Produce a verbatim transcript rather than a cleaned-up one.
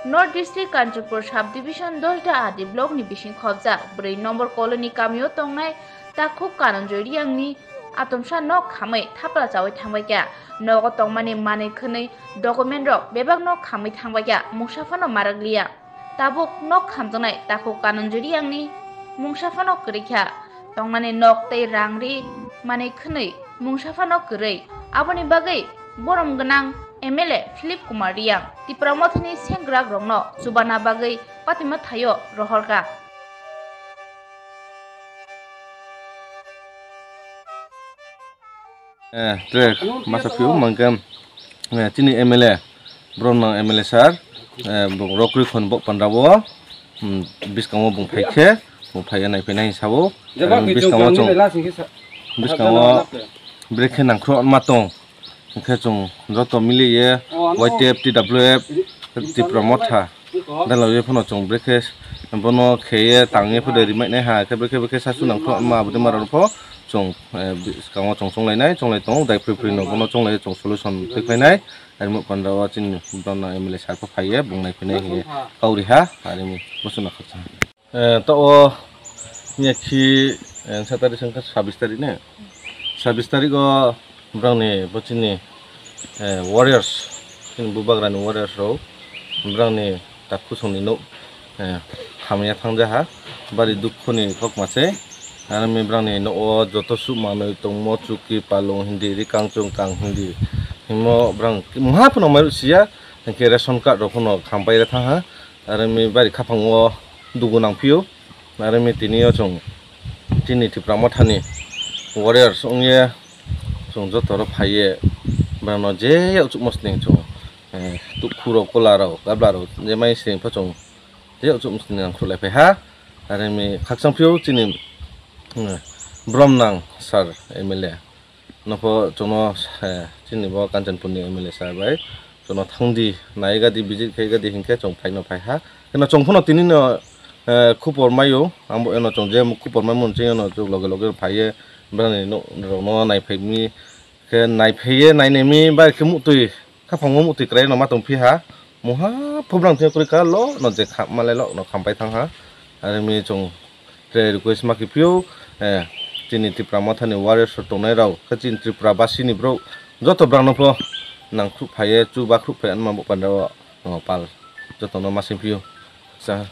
North District Kanchanpur Sub Division Dosda Adi Block ni bising khobjak bwrwi nombor colony kamio tongnai takhuk Kananjoy Riyang ni atomsa nok khamwi thapla chawi thangbaikha. Nogo tongmani manwi khwnwi document rok bebak nok khamwi thangbaikha, mungsa phano marakliya. Tabuk nok khamjaknai takhuk Kananjoy Riyang ni mungsa phano kwrwikha. Tongnani nok tei rang ri manwi khwnwi mungsa phano kwrwi. Aboni bagwi borom gwnang M L A Philip Kumar Riyang Tipra Mothani sengkrak rokno chubana bagwi patima thaio rohorkha. Eh, tre masa piu mangkam, eh, chini M L A, borom nang M L A sir, eh, bung rokri khon bok pandra o, hmm, biskango bung phaikhe, bung phaiya naiphainai sabo, biskango chwng, biskango brekhe nangkhro ma tong, hwnkhe chwng joto miliye Y T F, T W F, Tipra Motha, dalogwi phano chwng brekhe bono kheye tangwi phodo rimai nai ha, khe brekhe brekhe sasu nangkhro ma aboni mara pho chwng, eh, bwskango chwng chonglainai, chonglai tongo, dai phri phri no bono chonglai chwng solution twi khlainai. Arimo pandra o chini bono M L A sir pho phaiye, bung naiphainai hiye kauri ha, arimi bochuna khakchang. Eh, to o miya khi, eh, sa tarik sengkha sabis tarik ne? Sabis tarik o brangni bo chini, eh, warriors, chini bubagrani warriors rok brangni takhusongni nuk, eh, khamya thangjaha, bari dukhuni kokma se. Arimi brangni nuk o joto suh manwi tongmo, chuki, palung, hindi, ri kangchung, kang hindi. Himo brang mungha phano mairu siya, hwnkhe ration card rok phano khampai re thangha. Arimi bari khapang o dugu nangphio. Arimi tini o chwng chini Tipra Mothani warriors wngye chwng joto rok phaiye, brangno je yakchukmo sning chwng, eh, tukhurok, kolarok, gablarok je mai sning pho chwng je yakchukmo sning ang khulai phaiha. Arimi khakchang phio chini, eh, borom nang sir M L A. Nokho chwngno, eh, chini bo Kanchanpurni M L A sir bai chwngno thangdi, naigadi, visit khaigadi hinkhe chwng phaino phaiha. Eno chwng phano tinino, eh, khupor maio, ang bo eno chwng je khupor maimani chwng eno chwng loge loge phaiye, brani no-, rokno naiphaimi khe, naiphaiye, nainemi bai khe muhtwi. Khapang o muhtwi kwrai no ma tong phiha, mungha phubrang thwi kwrwi ka lo no je kha malai lo no khampai thangha. Arimi chwng tre request ma kiphio, eh, chini Tipra Mothani warriors rok tongnai rok khe chini Tripura basini borok joto brang no pho nangkhruh phaiye, chubakhruh phaiye, anma bo pandra o, o, pal joto no ma sing phio. Sa.